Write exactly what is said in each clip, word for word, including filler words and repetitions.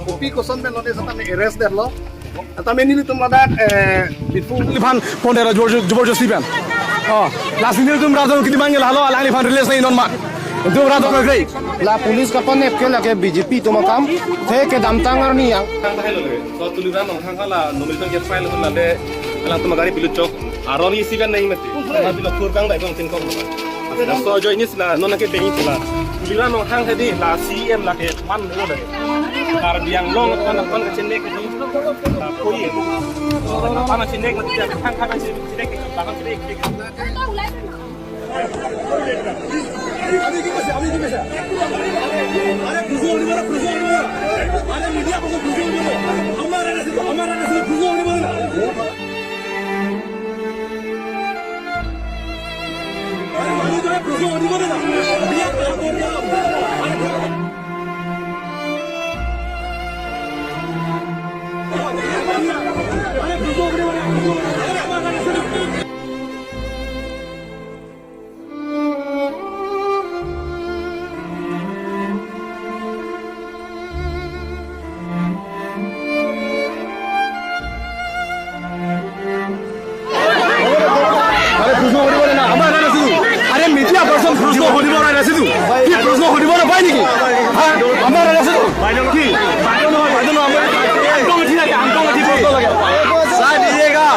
Kopi koson pen lone seta arrest detlo. Tame nelitum ladak, eh, Diphu. Alangli aphan pon detlo jobor-, joborjosti pen. Oh, lasi nelitum rat atum kiti bang lahelo, alangli aphan release nangji non ma. Nelitum rat atum kekre. La police kapanep ke lake B J P atum akam, the kedamtang arni yang. Tang tahai lo le. So Tuliram Ronghang hala nomination ke file hula le, alangtum agari pilut chok. Aron isi kan nai mati. Karena bilo kurang dai kong tin kong. So join is la non ke bengi pula. Tuliram Ronghang hadi la C M lake one lo le. Karbi Anglong kan kan ke chenek di. La koi. Apa na chenek mati, kan kan chenek, chenek, kan chenek. আরে বুঝো, উনি বলো, বুঝো, উনি বলো। আরে মিডিয়া বলো, বুঝো, উনি বলো। আমার আরে শুধু, আমার আরে শুধু বুঝো, উনি বলো না। আরে মানুষ ধরে বুঝো, উনি বলো না। মিডিয়া বলো, বলো। আরে আরে বুঝো, উনি বলো, বুঝো। আরে আমার আরে শুধু আরে প্রশ্ন সুধিব না, আমাৰ ৰাইজে সুধো। আৰে মিডিয়া পাৰ্চন প্ৰশ্ন সুধিব ৰাইজে সুধো। কি প্ৰশ্ন সুধিব নাপায় নেকি? হা? আমাৰ ৰাইজে সুধো। কি? বাইদেউ নহয়, বাইদেউ নহয়, আমাৰ আংকং উঠি লাগে, আংকং উঠি প্ৰশ্ন লাগে। চাই দিয়েগা।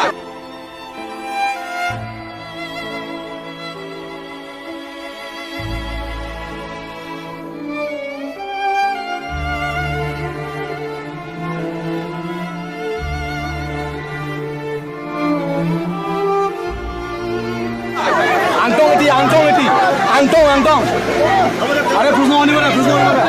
Angtong iti, angtong iti, angtong, angtong. Are, prusno ani mana, prusno ani mana.